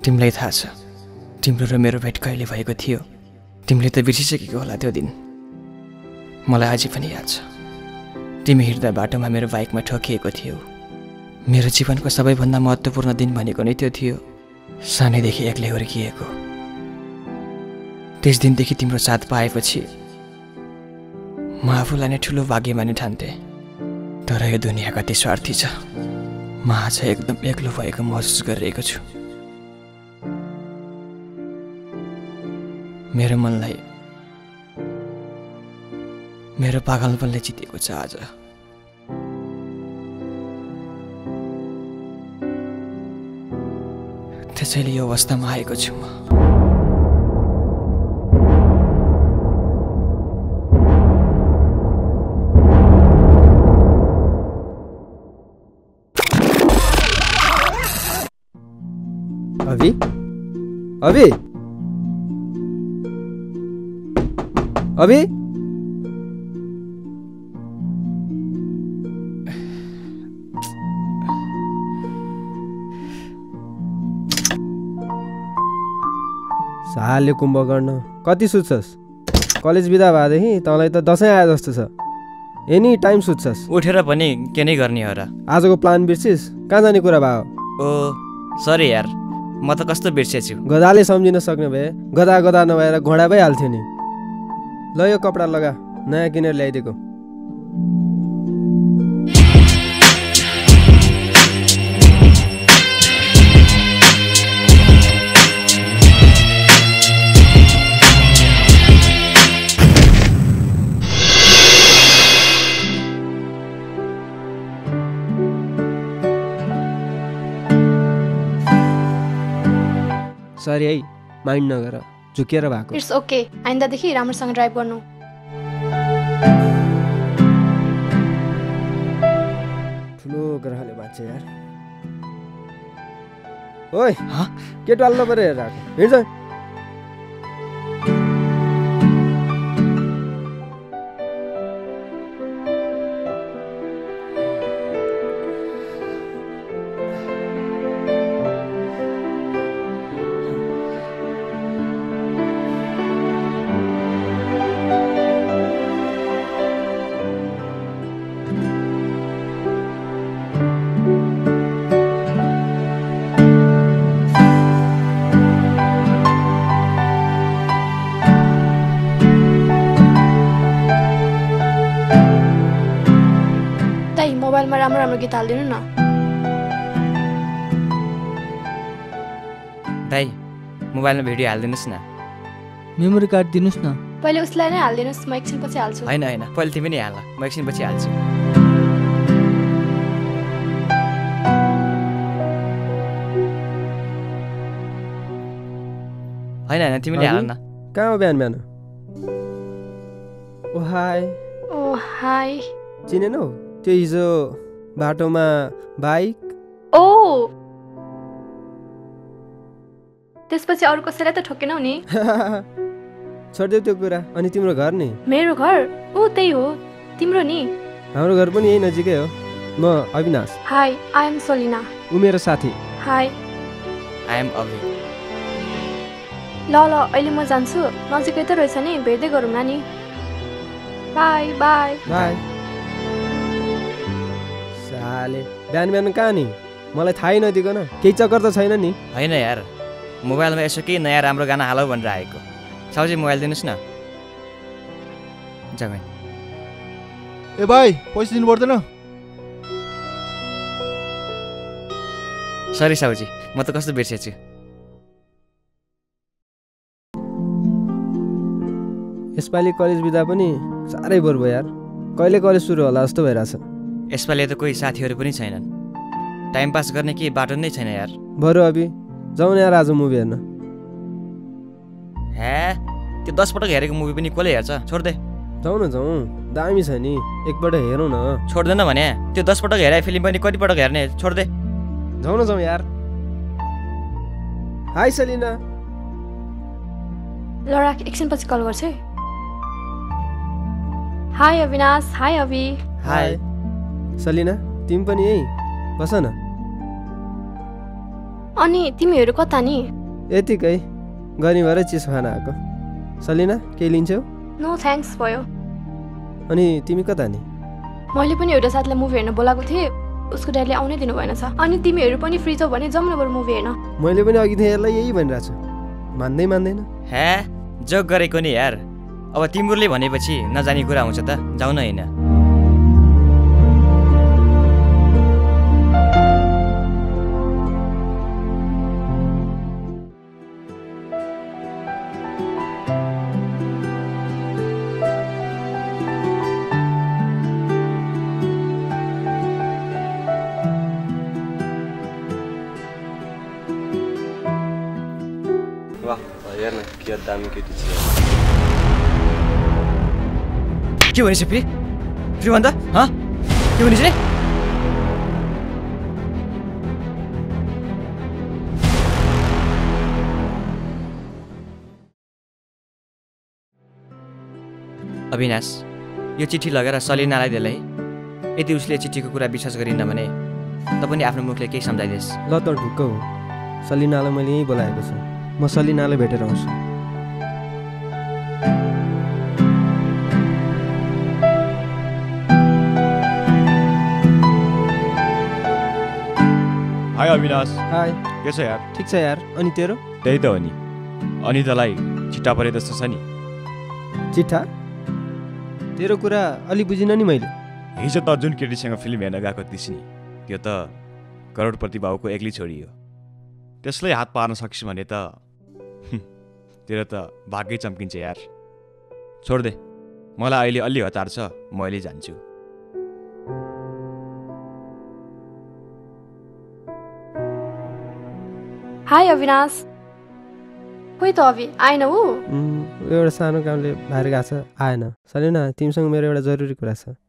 तिमीलाई थाहा छ तिम्रो र मेरो भेट कहिले भएको थियो? तिमीले त बिर्सिसकेको होला त्यो दिन। मलाई अझै पनि याद छ। तिमी हिँड्दा बाटोमा मेरो बाइकमा ठोकिएको थियो। मेरो जीवनको सबैभन्दा महत्त्वपूर्ण दिन भनेको नै त्यो थियो। सानैदेखि एक्लै हुर्किएको। त्यस दिनदेखि तिम्रो साथ पाएपछि म आफूलाई नै ठुलो भाग्य माने ठान्थेँ। तर यो दुनियाँ कति स्वार्थी छ। म आज एकदम एक्लो भएको महसुस गरिरहेको छु। मेरो मनलाई मेरो पागलपनले जितेको छ आज। त्यसैले यो अवस्थामा आएको छु म। अभी अभी अभी साले कुम्भकर्ण कति सुत्छस्? कलेज बिदा भएदेखि तँलाई त दसैँ आए जस्तो छ। एनी टाइम सुत्छस्। उठेर पनि के नै गर्ने हो र? आजको प्लान बिर्सिस्? कहाँ जाने कुरा भयो? ओ सरी यार, म त कस्तो बिर्सेछु। गधाले सम्झिन सक्ने भए गधा गधा नभएर घोडा भइहाल्थ्यो नि। ल यो कपडा लगा, नयाँ किनेर ल्याइदिएको। सरी है, माइन्ड नगर, झुकेर भएको। इट्स ओके, आइन्दादेखि राम्रोसँग ड्राइभ गर्नु। ठुलो ग्रहले बाँच्छ यार। ओइ के टाल्नु पऱ्यो हेर आएको हिँड्छ। मोबाइलमा राम्रो राम्रो गीत हालिदिनु न। दाइ मोबाइलमा भिडियो हालिदिनुहोस् न। मेमोरी कार्ड दिनुहोस् न। पहिले उसलाई नै हालिदिनुहोस्, म एकछिन पछि हाल्छु। होइन होइन, पहिले तिमी नै हाल, म एकछिन पछि हाल्छु। होइन होइन, तिमीले हाल न। कहाँ हो बिहान बिहान? ओ हाई। ओ हाई। चिनेनौ त्यो हिजो बाटोमा बाइक? ओ त्यसपछि अरू कसैलाई त ठोकेनौ नि? छोड्देऊ त्यो कुरा। अनि तिम्रो घर नि? मेरो घर? ओ त्यही हो। तिम्रो नि? हाम्रो घर पनि यही नजिकै हो। म अविनाश। हाई, आई एम सोलिना। उ मेरो साथी। हाई, आई एम अभि। ल ल अहिले म जान्छु, नजिकै त रहेछ नि, भेट्दै गरौँ न नि। By by by. साले बिहान बिहान कहाँ नि? मलाई थाहै नदिकन केही चक्कर त छैन नि? होइन यार, मोबाइलमा यसो केही नयाँ राम्रो गाना हालौ भनेर आएको। साउजी मोबाइल दिनुहोस् न। जमेन। ए भाइ पैसा दिनु पर्दैन? सरी साउजी, म त कस्तो बिर्सेछु। यसपालि कलेज बिदा पनि साह्रै बोर भयो यार। कहिले कलेज सुरु होला जस्तो भइरहेछ। यसपालि त कोही साथीहरू पनि छैनन्। टाइम पास गर्ने के बाटो नै छैन यार। बरु अभि जाउँ न यार आज मुभी हेर्न। हे त्यो 10 पटक हेरेको मुभी पनि कसले हेर्छ? छोड्दे। जाउँ न जाउँ, दामी छ नि, एकपल्ट हेरौँ न। छोड्दैन भने त्यो 10 पटक हेरे फिल्म पनि कति पटक हेर्ने? छोड्दे। जाउँ न जाउँ यार। हाई सलिना। ल राख, एकछिन पछि कल गर्छु है। हाई अविनाश, हाई अभि। हाई। सलिना तिमी पनि यही बस न। अनि तिमीहरू कता नि? यतिकै गनी भएर चिसो खान आएको। सलिना केही लिन्छौ? नो थ्याङ्क्स भयो। अनि तिमी कता नि? मैले पनि एउटा साथीलाई मुभी हेर्न बोलाएको थिएँ, उसको ड्याडीले आउनै दिनु भएन छ। अनि तिमीहरू पनि फ्री छौ भने जाउँ न बरु मुभी हेर्न। मैले पनि अघि यसलाई यही भनिरहेको छु, मान्दैन। हे जोक गरेको नि यार। अब तिम्रोले भनेपछि नजाने कुरा हुन्छ त, जाऊ न होइन। हेर न के दामी केटी छ। के भनेछ फेरि भन्दा? के भनेछ रे? अविनाश, यो चिठी लगेर सलिनालाई देला है। यदि उसले चिठीको कुरा विश्वास गरिन भने त पनि आफ्नो मुखले केही सम्झाइदिस्। ल त ढुक्क हो, सलिनालाई मैले यहीँ बोलाएको छु। म सलिनालाई भेटेर आउँछु। हाई अविनाश। हाई। के छ यार? ठिक छ यार। अनि तेरो? त्यही त हो नि। अनितालाई चिट्टा परे जस्तो छ नि। चिट्ठा? तेरो कुरा अलि बुझिन नि मैले। हिजो त जुन केटीसँग फिल्म हेर्न गएको थिइस् नि, त्यो त करोडपति बाबुको एक्लै छोरी हो। त्यसलाई हात पार्न सकिस् भने त तेरो त भाग्य चम्किन्छ यार। छोड दे, मलाई अहिले अलि हतार छ, म अहिले जान्छु। हाई अविनाश। खोइ त अभि आएन ऊ? एउटा सानो कामले बाहिर गएको छ, आएन। सलिना तिमीसँग मेरो एउटा जरुरी कुरा छ।